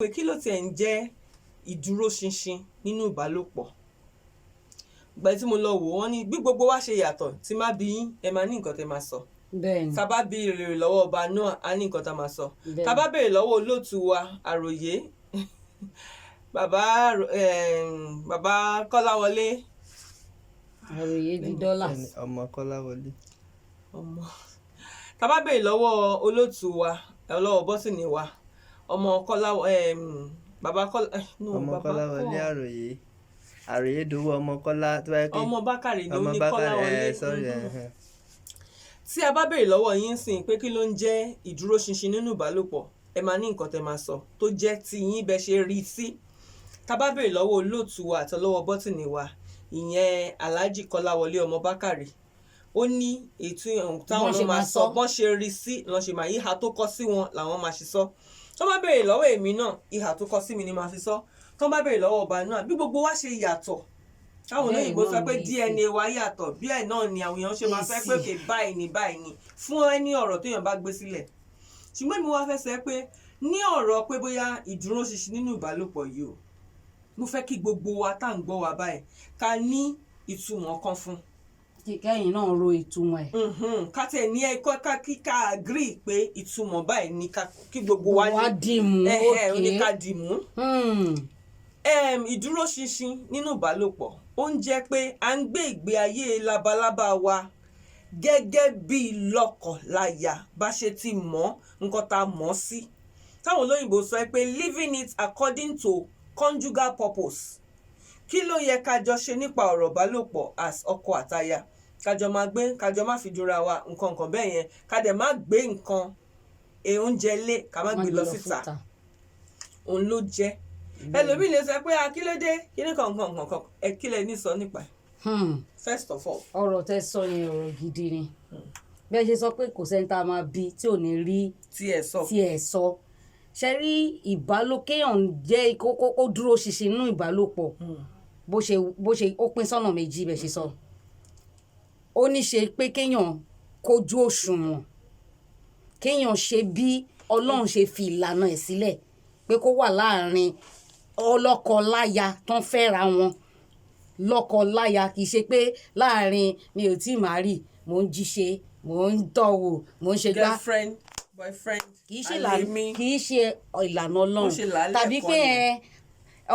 Pé kí ló tiẹ̀ ń jẹ́ ìdúróṣinṣin nínú ìbálòpọ̀? Ìgbà tí mo lọ wò, wọ́n ní bí gbogbo wa ṣe yàtọ̀, tí má bí yín, ẹ máa ní nǹkan tẹ́ máa sọ. Tá bá béèrè lọ́wọ́ ọba náà, á ní nǹkan tá máa sọ. Tá bá béèrè lọ́wọ́ olóòtú wa, àròyé bàbá, bàbá Kọ́láwọlé. Àròyé di dọ́là. Ọmọ Kọ́láwọlé. Ọmọ, tá bá béèrè lọ́wọ́ olóòtú wa, ọlọ́wọ́ bọ́tìnì wa, ọmọ Kọ́lá, bàbá Kọ́lá, no, ọmọ bàbá Kọ́láwọlé. Kọ́. Àròyé, àròyé dowó, ọmọ Kọ́lá tó bá yẹ pé ọmọ Bákàrè ló ọmọ ní Bákàrè. Kọ́láwọlé. Ẹ sọrí. Tí a bá béèrè lọ́wọ́ yín sìn pé kí ló ń jẹ́ ìdúróṣinṣin nínú ìbálòpọ̀, ẹ máa ní nǹkan tẹ́ máa sọ tó jẹ́ ti yín, bẹ́ ṣe rí sí. Tá bá béèrè lọ́wọ́ olóòtú wa àti ọlọ́wọ́ bọ́tìnì wa, ìyẹn Alhaji Kọ́láwọlé ọmọ Bákàrè, ó ní ètò táwọn bọ́n ṣe náà máa máa sọ sọ. Bọ́n ṣe rí sí lọ́n ṣe máa, ìhà tó kọ́ sí wọn làwọn máa ṣe sọ. Tó bá béèrè lọ́wọ́ èmi náà, ìhà tó kọ́ sí mi ni màá fi sọ. Tó bá béèrè lọ́wọ́ ọba náà, bí gbogbo wa ṣe yàtọ̀, táwọn Bẹ́ẹ̀ olóyìnbó sọ náà pé ni. DNA wa yàtọ̀, bí ẹ̀ náà ni àwọn èèyàn ṣe máa fẹ́ pé Èsì. òkè báyìí ni, báyìí ni fún ẹni ọ̀rọ̀ téèyàn bá gbé sílẹ̀. Ṣùgbọ́n èmi wá fẹ́ sọ pé ní ọ̀rọ̀ pé bóyá ìdúróṣinṣin nínú ìbálòpọ̀ yìí o, mo fẹ́ kí gbogbo wa tá à ń gbọ́ wa báyìí ká ní ìtumọ̀ kan fún. Kẹ́yìn náà ro ìtumọ̀ ẹ̀. Ká tẹ̀ ní ẹ̀kọ́ ká kí ká agree pé ìtumọ̀ báyìí ni ká kí gbogbo wa wá ní dì mú. Ẹ̀hẹ́, ó ní ká dì mú. Ìdúróṣinṣin nínú ìbálòpọ̀, ó ń jẹ́ pé à ń gbé ìgbé ayé labalábá wa gẹ́gẹ́ bí lọ́kọ-láya bá ṣe ti mọ̀, nǹkan tá a mọ̀ sí, táwọn olóyìnbó sọ pé living it according to conjugal purpose. Kí ló yẹ ká jọ ṣe nípa ọ̀rọ̀ ìbálòpọ̀ as ọkọ àtaya, kájọ máa gbé, kájọ má fi dúra wa, nǹkan nǹkan bẹ́ẹ̀ yẹn, ká dẹ̀ má gbé nǹkan oúnjẹ lé, ká má gbé lọ síta, òun ló jẹ́. Ẹlòmíì lè sọ pé akílódé kíní kankan kankan ẹ, kí lẹ ní sọ nípa ẹ̀? First of all. Ọ̀rọ̀ tẹ́ sọ yẹn, ọ̀rọ̀ gidi ni. Bẹ́ẹ̀ ṣe sọ pé kò sẹ́ni tá a máa bí tí ò ní rí tí ẹ sọ. Tí ẹ sọ ṣe rí ìbálòkéyàn jẹ́ kó dúró ṣinṣin nínú ìbálòpọ̀, bó ṣe ó pín sọ́nà méjì. Bẹ́ẹ̀ ṣe sọ, ó ní ṣe pé kéèyàn kójú òṣùwọ̀n, kéèyàn ṣe bí Ọlọ́run ṣe fi ìlànà ẹ̀ sílẹ̀ pé kó wà láàrin ọlọ́kọ-láya tán fẹ́ra wọn lọ́kọ-láya. Kì í ṣe pé láàrin mi ò tí ì má rí, mò ń jíṣe, mò ń tọ̀wò, mò ń ṣe gbá. Girlfriend, boyfriend. Kì í ṣe àlè ìlànà mi. Kì í ṣe ìlànà Ọlọ́run. Bó ṣe làálẹ̀ tàbí kọ́ pé ni. Ẹ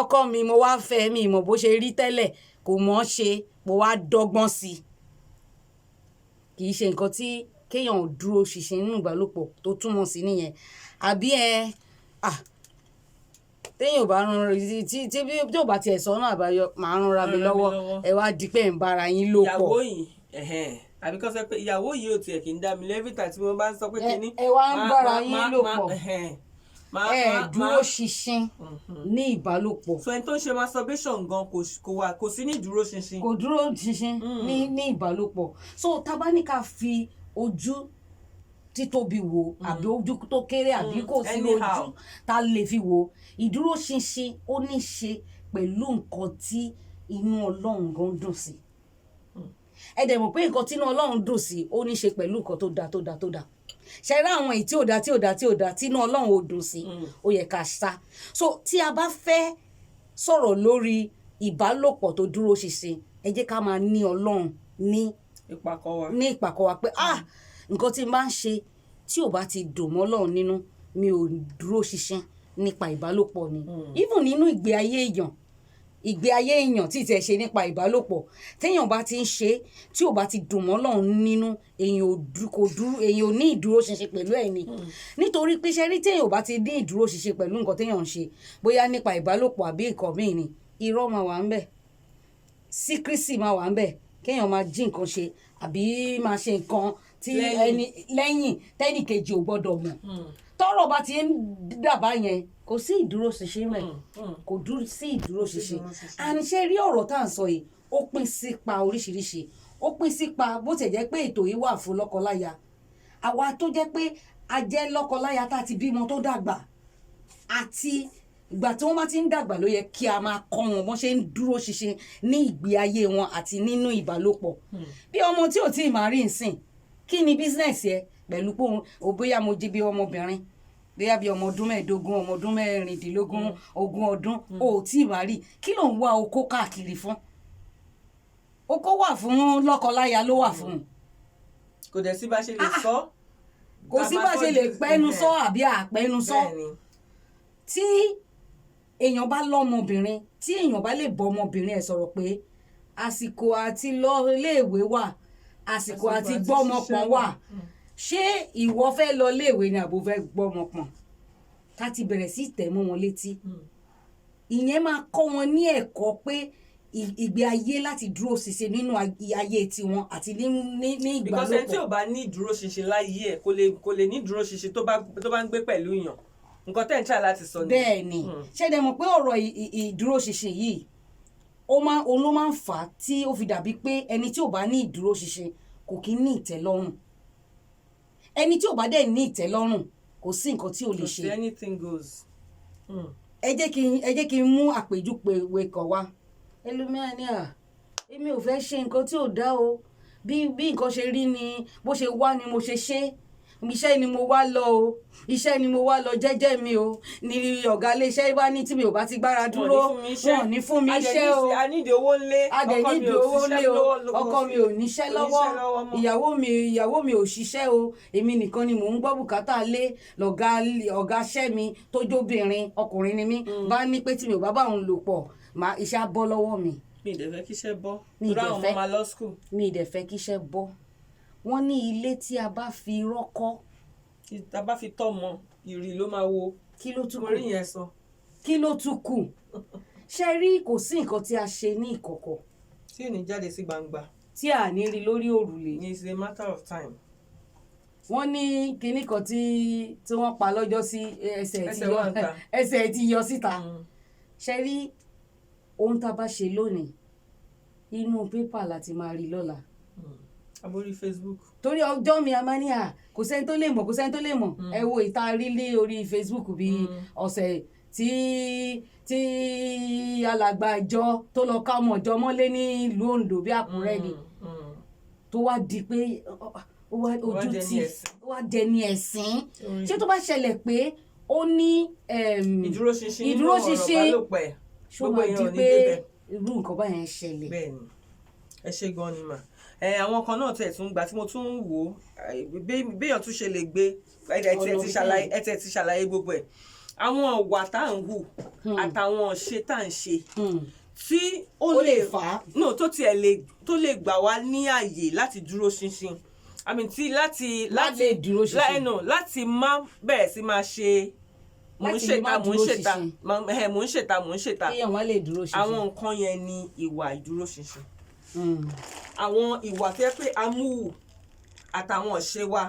ọkọ mi, mo wá fẹ́, mi mọ̀ bó ṣe rí tẹ́lẹ̀, kò mọ̀ ọ́ ṣe, mo wá dọ́gbọ́n sí i. Kì í ṣe nǹkan tí kéèyàn dúró ṣinṣin nínú ìbálòpọ̀ tó túmọ̀ sí nìyẹn. Àbí ẹ ah téèyàn ò bá rán tí ò bá tiẹ̀ sọ náà, àbáyọ màá ránra mi Ránra mi lọ́wọ́. lọ́wọ́. Ẹ wá di pé ẹ̀ ń bára yín lò pọ̀. Ìyàwó yìí, ẹ̀hẹ́n, àbí kọ́ sọ pé ìyàwó yìí ò tiẹ̀ kì í dá mi lẹ́, every time tí mo bá ń sọ pé kíní. Ẹ wá ń bára yín lò pọ̀. Ẹ̀hẹ́n, ẹ dúró ṣinṣin ní ìbálòpọ̀. So ẹni tó ń ṣe masturbation gan kò wà, kò sí ní ìdúró ṣinṣin. Kò dúró ṣinṣin ní ìbálòpọ̀. So tá bá ní ká fi ojú títóbi wò àbí ojú tó kéré àbí kò sí Anyhow. ojú tá a lè fi wò, ìdúró ṣinṣin ó ní ṣe pẹ̀lú nǹkan tí inú Ọlọ́run gan dùn sí. Ẹ dẹ̀ mọ̀ pé nǹkan tí inú Ọlọ́run dùn sí, ó ní ṣe pẹ̀lú nǹkan tó dáa, tó dáa, tó dáa. Ṣe rí àwọn èyí tí ò dáa, tí ò dáa, tí ò dáa, tí inú Ọlọ́run ò dùn sí, ó yẹ ká sá. So tí a bá fẹ́ sọ̀rọ̀ lórí ìbálòpọ̀ tó dúró ṣinṣin, ẹ jẹ́ ká máa ní Ọlọ́run ní ìpàkọ́ wa. Ní ìpàkọ́ wa pé ah, nǹkan tí n bá ń ṣe tí ò bá ti dùn mọ́ Ọlọ́run nínú, mi ò dúró ṣinṣin nípa ìbálòpọ̀ ni. Even nínú ìgbé ayé èèyàn, ìgbé ayé èèyàn tí tiẹ̀ ṣe nípa ìbálòpọ̀, téèyàn bá ti ń ṣe tí ò bá ti dùn mọ́ Ọlọ́run nínú, èèyàn ò kò dúró, èèyàn ò ní ìdúró ṣinṣin pẹ̀lú ẹ̀ ni. Nítorí pé ṣe rí, téèyàn ò bá ti ní ìdúró ṣinṣin pẹ̀lú nǹkan téèyàn ń ṣe, bóyá nípa ìbálòpọ̀ àbí nǹkan míì ni, irọ́ máa wà ń bẹ̀, secrecy máa wà ń bẹ̀, kéèyàn máa jí nǹkan ṣe àbí máa ṣe nǹkan tí lẹ́yìn. Ẹni lẹ́yìn tẹ́nìkejì ò gbọ́dọ̀ mọ̀. Tọ́rọ̀ bá ti ń dàbá yẹn, kò sí ìdúró ṣinṣin rẹ̀, kò dúró sí ìdúró ṣinṣin. And ṣe rí ọ̀rọ̀ tá à ń sọ yìí, ó pín sípa oríṣiríṣi, ó pín sípa. Bó tiẹ̀ jẹ́ pé ètò yìí wà fún lọ́kọláya, àwa tó jẹ́ pé a jẹ́ lọ́kọláya tá a ti bímọ tó dàgbà, àti ìgbà tí wọ́n bá ti ń dàgbà ló yẹ kí a máa kọ́ wọn bọ́n ṣe ń dúró ṣinṣin ní ìgbé ayé wọn àti nínú ìbálòpọ̀. Bí ọmọ tí ò tí ì máa rí nsìn, kí ni business yẹ pẹ̀lú pé òun ò bóyá mo jí bí ọmọbìnrin Bóyá bí ọmọ ọdún 15, ọmọ ọdún 16, 20 ọdún, o ò tí ì marry, kí ló ń wá okó káàkiri fún? Okó wà fún lọ́kọláya ló wà fún. Kò dẹ̀ sí bá ṣe lè sọ. Kò sí bá ṣe lè pẹ́nu sọ àbí àpẹ́nu sọ. Tí èèyàn bá lọ́mọbìnrin, tí èèyàn bá lè bọ́ ọmọbìnrin ẹ̀ sọ̀rọ̀ pé àsìkò àti lọ iléèwé wà, àsìkò àti gbọ́mọ pọ̀n wà, ṣé ìwọ fẹ́ lọ iléèwé ni àbò fẹ́ gbọ́mọ pọ̀n? Ká ti bẹ̀rẹ̀ sí tẹ̀ mọ́ wọn létí, ìyẹn máa kọ́ wọn ní ẹ̀kọ́ pé ìgbé ayé láti dúró ṣinṣin nínú ayé tiwọn àti ní Because ẹni tí ìgbàlópọ̀. ò bá ní ìdúró ṣinṣin láyé ẹ̀, kò lè ní ìdúró ṣinṣin tó bá ń gbé pẹ̀lú èèyàn. Nǹkan tẹ́ ń try láti sọ nìyẹn. Bẹ́ẹ̀ ni. Ṣé dẹ̀ mọ̀ pé ọ̀rọ̀ ìdúró ṣinṣin yìí, ó máa òun ló máa ń fà á tí ó fi dàbí pé ẹni tí ò bá ní ìdúró ṣinṣin kò kí ń ní ìtẹ́lọ́rùn. Ẹni tí ò bá dẹ̀ ní ìtẹ́lọ́rùn, kò sí nǹkan tí ò lè Kò ṣe. sí, anything goes. Ẹ jẹ́ kí n mú àpèjúwe kan wá. Ẹlòmíràn ní, "À, èmi ò fẹ́ ṣe nǹkan tí ò dá o. Bí nǹkan ṣe rí ni bó ṣe wá ni mo ṣe ṣe. Iṣẹ́ ni mo wá lọ o, iṣẹ́ ni mo wá lọ jẹ́jẹ́ mi o, ní ọ̀gá iléeṣẹ́ bá ní tí mi ò bá ti gbára dúró, wọn ò ní fún mi iṣẹ́ o." A nídìí owó ńlé. A dẹ̀ Ọkọ mi nídìí ò owó ṣiṣẹ́ lé o. lọ́wọ́. Ọkọ mi ò níṣẹ́ Kò lọ́wọ́. níṣẹ́ lọ́wọ́ mọ́. Ìyàwó mi ò ṣiṣẹ́ o. Èmi nìkan ni mò ń gbọ́ bùkátà lé. Lọ̀gá ọ̀gá iṣẹ́ mi tó jóbìnrin, ọkùnrin ni mí, bá ní pé tí mi ò bá bá òun lò pọ̀, máa iṣẹ́ á bọ́ lọ́wọ́ mi." Mi ì dẹ̀ fẹ́ kíṣẹ́ bọ́. Mi ì Torí dẹ̀ àwọn ọmọ fẹ́. máa lọ school. Mi ì dẹ̀ fẹ́ kíṣẹ́ bọ́. Wọ́n ní ilé tí a bá fi irọ́ kọ́, Tá a bá fi tọ́ ọmọ, ìrì ló máa wo. Kí ló tún Mo kù? rí yẹn sọ. Kí ló tún kù? Ṣe rí, kò sí nǹkan tí a ṣe ní ìkọ̀kọ̀ tí ò ní jáde sí gbangba tí a ní rí lórí òrùlé. It's a matter of time. Wọ́n ní kinní kan tí wọ́n pa lọ́jọ́ sí, ẹsẹ̀ ti Ẹsẹ̀ yọ wà ń ta. ẹsẹ̀ ti yọ síta. Ṣe rí, ohun tá a bá ṣe lónìí, inú pépà láti máa rí lọ́la. Aborí Facebook. Torí ọjọ́ mi a máa ní, à, kò sẹ́ni tó lè mọ̀, kò sẹ́ni tó lè mọ̀. Ẹ wo ìta rí lé orí Facebook bí ọ̀sẹ̀ tí alàgbà ìjọ tó lọ ká ọmọ ìjọ mọ́lé ní ìlú Oǹdó bí Àkúrẹ́ ni, tó wá di pé ó wá wá ojú dẹni tí ẹ̀sín. Ó wá dẹni ẹ̀sín. Ṣé tó bá ṣẹlẹ̀ pé ó ní Ìdúróṣinṣin nínú ọ̀rọ̀ ìdúróṣinṣin, ìbálòpọ̀ ẹ̀, ṣó gbogbo máa di èèyàn ò ní pé débẹ̀. Irú nǹkan báyẹn ṣẹlẹ̀? Bẹ́ẹ̀ ni, ẹ ṣe gan ni mà. Ẹ àwọn kan náà tẹ̀ tún gbà tí mo tún ń wò ó, béèyàn tún ṣe lè gbé ẹ tiẹ̀ ti Ọ̀nà. ṣàlàyé, ẹ tiẹ̀ ti ṣàlàyé gbogbo ẹ̀, àwọn ọ̀wà tá à ń hù àtàwọn ṣe tá à ń ṣe tí ó Ó lè lè fà á. No, tó tiẹ̀ lè tó lè gbà wá ní àyè láti dúró ṣinṣin, I mean, tí láti Láti lè dúró ṣinṣin. No, láti má bẹ̀rẹ̀ sí máa ṣe mò ń Láti lè ṣèta má mò ń dúró ṣèta ṣinṣin. Mò ń ṣèta, mò ń ṣèta. Kéèyàn wá lè dúró ṣinṣin. Àwọn nǹkan yẹn ni ìwà ìdúró ṣinṣin. Àwọn ìwà tó yẹ pé amúhù àtàwọn ọ̀ṣẹ́ wa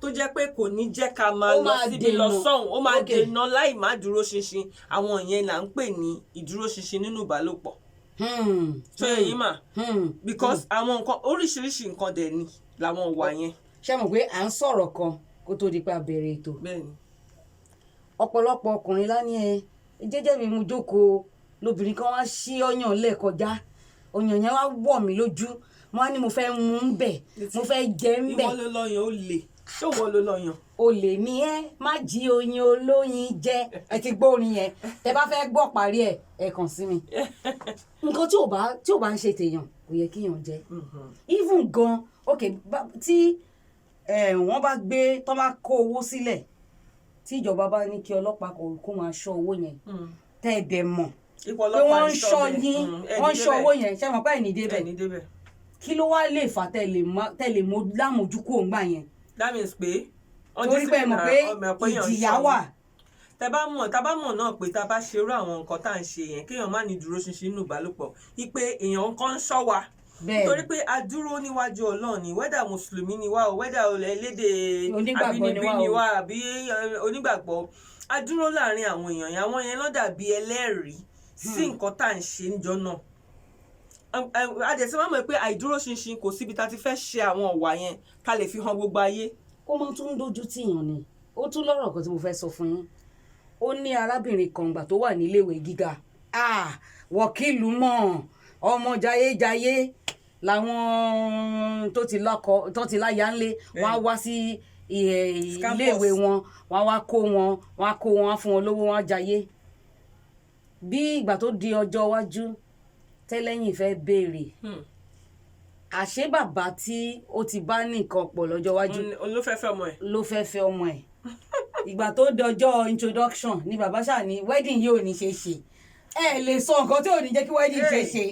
tó jẹ́ pé kò ní jẹ́ ká máa Ó lọ máa síbi lọ dènà. sọ́hùn, ó máa dènà láì má dúró ṣinṣin. Àwọn yẹn là ń pè ní ìdúró ṣinṣin nínú ìbálòpọ̀. Tó yẹ yín mà? Because àwọn nǹkan, oríṣiríṣi nǹkan dẹ̀ ni làwọn ìwà yẹn. Ṣé mọ̀ pé à ń sọ̀rọ̀ kan kó tó di pé a bẹ̀rẹ̀ ètò? Bẹ́ẹ̀ni. Ọ̀pọ̀lọpọ̀ ọkùnrin lá ní, ẹ jẹ́jẹ́ mi mú jókòó, lóbìnrin kan wá sí ọyàn lẹ́ẹ̀kọjá, ọyàn yẹn wá wọ̀ mí lójú, mo wá ní mo fẹ́ mú un bẹ̀, mo fẹ́ jẹ ń bẹ̀. Ìwọ ló lọ́yàn, ó lè ṣé ìwọ ló lọ́yàn? Olè ní ẹ, má jí oyin olóyin jẹ. Ẹ ti gbọ́ orin yẹn. Tẹ bá fẹ́ gbọ́ parí ẹ, ẹ kàn sí mi. Nǹkan tí ò bá ń ṣe tèèyàn, kò yẹ kíyàn jẹ. Even gan, ok, tí wọ́n bá gbé tó bá kó owó sílẹ̀, tí ìjọba bá ní kí ọlọ́pàá kó máa ṣọ́ owó yẹn, tẹ́ ẹ dẹ̀ mọ̀ Ipò pé ọlọ́pàá wọ́n ń ṣọ́ bẹ́ẹ̀. yín, Ẹ ní wọ́n ń ṣọ́ débẹ̀. owó yẹn, ṣé mọ̀ pé ẹ̀ ní débẹ̀? Ẹ ní débẹ̀. Kí ló wá lè fà tẹ́ lè mọ lámójú kó ń gbà yẹn? That means pé wọ́n Torí pé ẹ mọ̀ pé discipline ọmọ pé èèyàn ń ìjìyà ṣọ́ wà. yín. Tá bá mọ̀ náà pé tá bá ṣerú àwọn nǹkan tá à ń ṣe yẹn, kéèyàn má ní dúró ṣinṣin nínú ìbálòpọ̀, ipe èèyàn kan ń ṣọ́ wa, nítorí pé a dúró níwájú Ọlọ́run ni, whether mùsùlùmí ni wá o, whether elédè Onígbàgbọ́ ni abínibí wá ni o. wá àbí onígbàgbọ́, a dúró láàrin àwọn èèyàn yẹn. Àwọn yẹn ló dàbí ẹlẹ́rìí sí nǹkan tá à ń ṣe níjọ́ náà. A dẹ̀ ti máa mọ̀ pé àìdúró ṣinṣin, kò síbi tá a ti fẹ́ ṣe àwọn ọ̀wà yẹn ká lè fi hàn gbogbo ayé. Ó máa tún dojú tìyàn ni. Ó tún lọ́rọ̀ kan tí mo fẹ́ sọ fún yín. Ó ní arábìnrin kan gbà tó wà níléèwé gíga, ah, wọ́kìlù mọ̀, ọmọ jayéjayé làwọn tó ti lọ́kọ, tó ti láya ńlé, wọ́n á wá sí Campus. Iléèwé wọn, wọ́n á wá kó wọn, wọ́n á kó wọn, á fún wọn lówó, wọ́n á jayé. Bí ìgbà tó di ọjọ́ iwájú tẹ́lẹ̀yìn fẹ́ béèrè, àṣé bàbá tí ó ti bá ní nǹkan pọ̀ lọ́jọ́ iwájú Òun ló fẹ́ fẹ́ ọmọ ẹ̀. ló fẹ́ fẹ́ ọmọ ẹ̀. Ìgbà tó dọjọ́ introduction ni bàbá ṣáà ní wedding yóò ní ṣe ṣe. Ẹ lè sọ nǹkan tí ò ní jẹ́ kí wedding ṣe ṣe,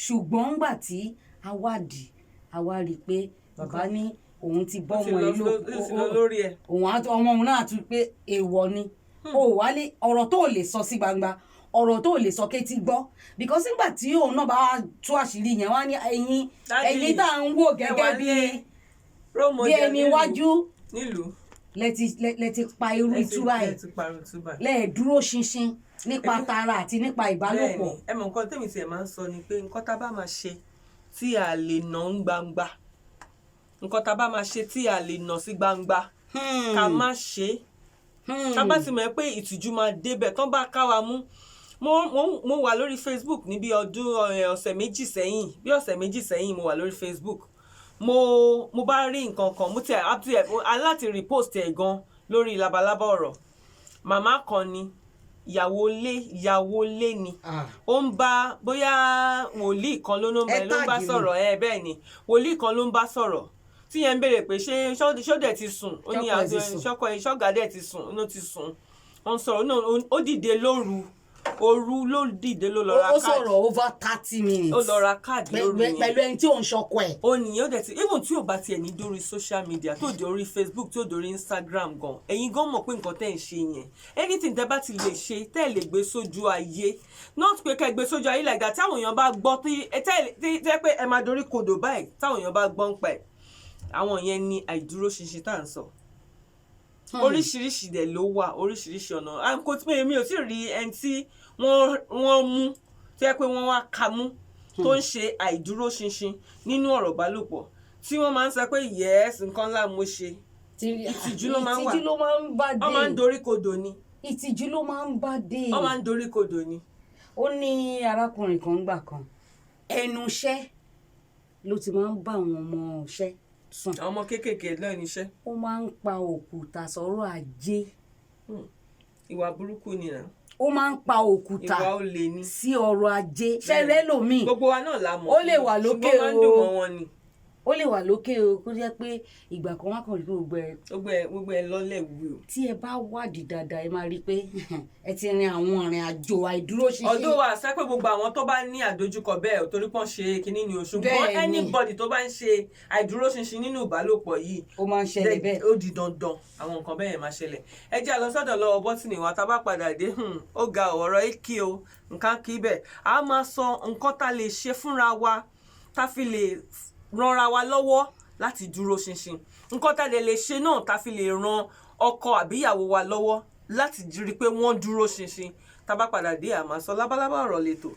ṣùgbọ́n ńgbà tí a wádìí, a wá rí i pé bàbá ní òun ti bọ́ Ó ti ọmọ lọ ẹ̀ lò. Ó ti lọ lórí ẹ̀. Òun á ọmọ òun náà tún pé èèwọ̀ ni o wá lé ọ̀rọ̀ tó lè sọ sí gbangba, ọ̀rọ̀ tó lè sọ kétí gbọ́, because nígbà tí òun náà bá wá tú àṣírí yẹn, wá ní ẹ̀yin Daddy, ẹ̀yin tá à ń wò ẹ wà gẹ́gẹ́ bí lé role bí model ẹni nílùú. iwájú Nílùú. lẹ ti pa irú ìtura Lẹ ẹ̀ ti pa irú ìtura ẹ̀. lẹ dúró ṣinṣin nípa tara àti nípa ìbálòpọ̀. Bẹ́ẹ̀ni, ẹ mọ̀, nǹkan tèmi tiẹ̀ máa ń sọ ni pé nǹkan tá a bá máa ṣe tí a lè nà ń gbangba, nǹkan tá a bá máa ṣe tí a lè nà sí gbangba, ká má ṣe é. Tá bá ti mọ̀ pé ìtìjú máa débẹ̀ tán bá ká wa mú. Mo wà lórí Facebook ní bí ọdún ọ̀sẹ̀ 2 sẹ́yìn, bí ọ̀sẹ̀ 2 sẹ́yìn, mo wà lórí Facebook, mo bá rí nǹkan kan, mo tiẹ̀ á tiẹ̀ aláti repost ẹ̀ gan lórí Labalábá Ọ̀rọ̀. Màmá kan ni, ìyàwó lé ni. Ah. Ó ń bá bóyá wòlíì kan ló ń bá Ẹ ló ń bá tag mi. sọ̀rọ̀ ẹ. Bẹ́ẹ̀ ni, wòlíì kan ló ń bá sọ̀rọ̀ tí yẹn ń béèrè pé ṣé ṣọ́dẹ̀ ti sùn. Ó ní Ṣọ́kọ ẹ̀ ti àjọ sùn. ṣọ́kọ ẹ̀, ṣọ́gà dẹ̀ ti sùn, ó ti sùn. Wọ́n sọ̀rọ̀ náà, ó dìde lóru, òru ló dìde, ló lọ ra Ó káàdì. sọ̀rọ̀ over 30 minutes. Ó lọ ra káàdì lóru yẹn. Pẹ̀lú ẹni tí ò ń ṣọkọ ẹ̀. Ó nìyẹn. Ó dẹ̀ ti even tí ò bá tiẹ̀ ní dórí social media, tó dé orí Facebook, tó dórí Instagram gan, ẹ̀yin gan mọ̀ pé nǹkan tẹ́ ń ṣe yẹn, anything tẹ́ bá ti lè ṣe tẹ́ ẹ̀ lè gbé sójú ayé, not pé kẹ́ ẹ gbé sójú ayé like that, táwọn èèyàn bá gbọ́, tí ẹ tẹ́ pé ẹ máa dorí kodò báyìí táwọn èèyàn bá gbọ́ ń pa ẹ̀, àwọn yẹn ni àìdúró ṣinṣin tá à ń sọ. Oríṣiríṣi dẹ̀ ló wà, oríṣiríṣi ọ̀nà. À ń kó tí mi ò tí ì rí ẹni tí wọ́n mú tó yẹ pé wọ́n wá ka mú tó ń ṣe àìdúró ṣinṣin nínú ọ̀rọ̀ ìbálòpọ̀ tí wọ́n máa ń sọ pé, "Yes, nǹkan ńlá mo ṣe." Ìtìjú ló máa ń wà. Ìtìjú ló máa ń bá dé. Wọ́n máa ń dorí kodò ni. Ìtìjú ló máa ń bá dé. Wọ́n máa ń dorí kodò ni. Ó ní arákùnrin kan gbà kan, ẹnu iṣẹ́ ló ti máa ń bá àwọn ọmọ iṣẹ́ sùn. Àwọn ọmọ kéékèèké lẹ́nu iṣẹ́. Ó máa ń pa òkúta sọ̀rọ̀ ajé. Ìwà burúkú ni nà. Ó máa ń pa òkúta Ìwà olè ni. sí ọrọ̀ ajé ṣẹlẹ̀ lòmíì. Gbogbo wa náà la mọ̀. Ó lè wà lókè Ṣùgbọ́n máa ń dùn o. mọ́ wọn ni. Ó lè wà lókè o, kó jẹ́ pé ìgbà kan wá kàn rí pé gbogbo ẹ̀ Gbogbo ẹ lọ́lẹ̀ wù o. Tí ẹ bá wádìí dáadáa, ẹ máa rí i pé ẹ ti rin àwọn ìrìn àjò àìdúró ṣinṣin. Ọdún wa sẹ pé gbogbo àwọn tó bá ní àdójúkọ bẹ́ẹ̀ ò torí pọ́n ṣe kinní ni o, ṣùgbọ́n anybody tó bá ń ṣe àìdúróṣinṣin nínú ìbálòpọ̀ yìí, Ó máa ń ṣẹlẹ̀ bẹ́ẹ̀. ó di dandan àwọn nǹkan bẹ́ẹ̀ yẹn máa ṣẹlẹ̀. Ẹ jẹ́ á lọ sọ́dọ̀ lọ́wọ́ bọ́tìnì wa. Tá a bá padà dé, ó ga ọ̀rọ̀ kí o nǹkan kí bẹ́ẹ̀, a máa sọ nǹkan tá a lè ṣe fúnra wa tá a fi lè ranra wa lọ́wọ́ láti dúró ṣinṣin, nǹkan tá a lè ṣe náà tá a fi lè ran ọkọ àbíyàwó wa lọ́wọ́ láti rí i pé wọ́n dúró ṣinṣin. Tá a bá padà dé, a máa sọ. Lábalábá Ọ̀rọ̀ lẹ́tọ̀.